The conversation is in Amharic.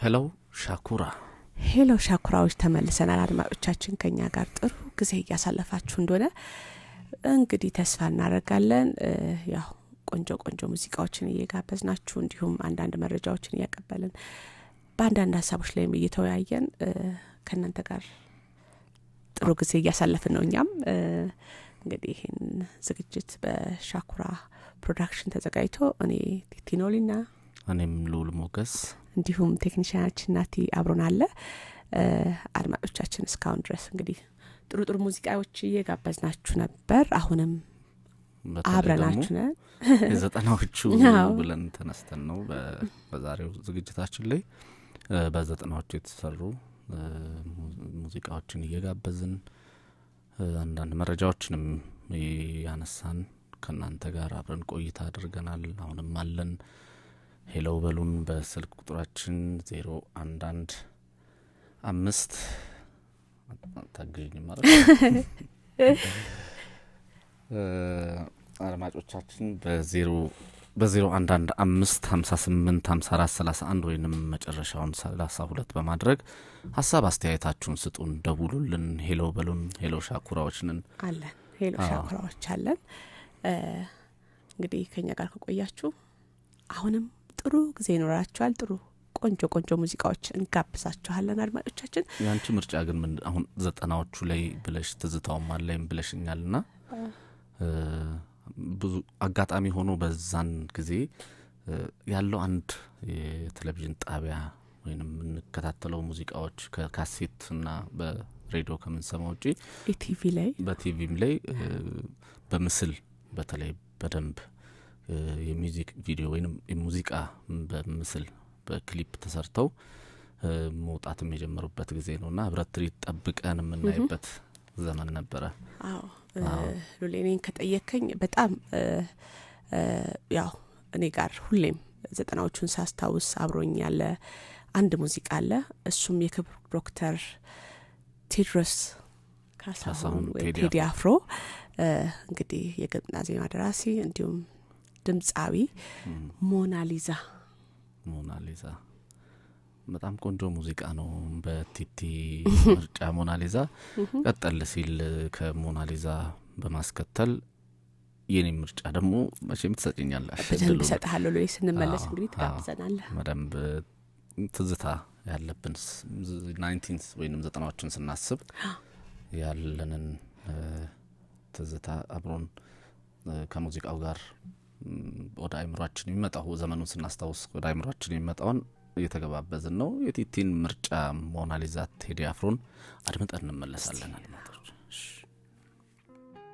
Hello ሻኩራ። Hello ሻኩራዎች ተመልሰናል። አድማጮቻችን ከኛ ጋር ጥሩ ጊዜ እያሳለፋችሁ እንደሆነ እንግዲህ ተስፋ እናደርጋለን። ያው ቆንጆ ቆንጆ ሙዚቃዎችን እየጋበዝናችሁ እንዲሁም አንዳንድ መረጃዎችን እያቀበልን በአንዳንድ ሀሳቦች ላይም እየተወያየን ከእናንተ ጋር ጥሩ ጊዜ እያሳለፍን ነው። እኛም እንግዲህ ይህን ዝግጅት በሻኩራ ፕሮዳክሽን ተዘጋጅቶ እኔ ቲቲኖሊና እኔም ልዑል ሞገስ እንዲሁም ቴክኒሽያናችን ናቲ አብሮን አለ። አድማጮቻችን እስካሁን ድረስ እንግዲህ ጥሩ ጥሩ ሙዚቃዎች እየጋበዝናችሁ ነበር። አሁንም አብረናችሁ ነን። የዘጠናዎቹ ብለን ተነስተን ነው በዛሬው ዝግጅታችን ላይ በዘጠናዎቹ የተሰሩ ሙዚቃዎችን እየጋበዝን አንዳንድ መረጃዎችንም ያነሳን ከእናንተ ጋር አብረን ቆይታ አድርገናል። አሁንም አለን። Hello በሉን በስልክ ቁጥራችን 0115። ታግዥኝ ማለት። አድማጮቻችን በ0115 58 54 31 ወይንም መጨረሻውን 32 በማድረግ ሀሳብ አስተያየታችሁን ስጡን፣ ደውሉልን፣ hello በሉን። Hello ሻኩራዎች ነን። አለን። Hello ሻኩራዎች አለን። እንግዲህ ከኛ ጋር ከቆያችሁ አሁንም ጥሩ ጊዜ ይኖራችኋል። ጥሩ ቆንጆ ቆንጆ ሙዚቃዎች እንጋብዛችኋለን አድማጮቻችን። ያንቺ ምርጫ ግን ምን አሁን ዘጠናዎቹ ላይ ብለሽ ትዝታውም አለኝ ብለሽኛል ና ብዙ አጋጣሚ ሆኖ በዛን ጊዜ ያለው አንድ የቴሌቪዥን ጣቢያ ወይንም የምንከታተለው ሙዚቃዎች ከካሴት እና በሬዲዮ ከምንሰማ ውጪ ኢቲቪ ላይ በቲቪም ላይ በምስል በተለይ በደንብ የ music video ወይንም የሙዚቃ በምስል በክሊፕ ተሰርተው መውጣትም የጀመሩበት ጊዜ ነው እና ህብረት ትርኢት ጠብቀን የምናይበት ዘመን ነበረ። አዎ ሉሌ፣ እኔን ከጠየከኝ በጣም ያው እኔ ጋር ሁሌም ዘጠናዎቹን ሳስታውስ አብሮኝ ያለ አንድ ሙዚቃ አለ። እሱም የክብር ዶክተር ቴዎድሮስ ካሳሁን ወይ ቴዲ አፍሮ እንግዲህ የግጥምና ዜማ ደራሲ እንዲሁም ድምፃዊ ሞናሊዛ። ሞናሊዛ በጣም ቆንጆ ሙዚቃ ነው። በቲቲ ምርጫ ሞናሊዛ። ቀጠል ሲል ከሞናሊዛ በማስከተል የኔ ምርጫ ደግሞ መቼም ትሰጭኛለሽ። በደንብ እሰጥሃለሁ ሉሌ። ስንመለስ እንግዲህ ትጋብዘናለህ። በደንብ ትዝታ ያለብን 90s ወይንም ዘጠናዎችን ስናስብ ያለንን ትዝታ አብሮን ከሙዚቃው ጋር ወደ አይምሯችን የሚመጣው ዘመኑን ስናስታውስ ወደ አይምሯችን የሚመጣውን እየተገባበዝን ነው። የቲቲን ምርጫ ሞናሊዛ ቴዲ አፍሮን አድምጠን እንመለሳለን። አድማጮች።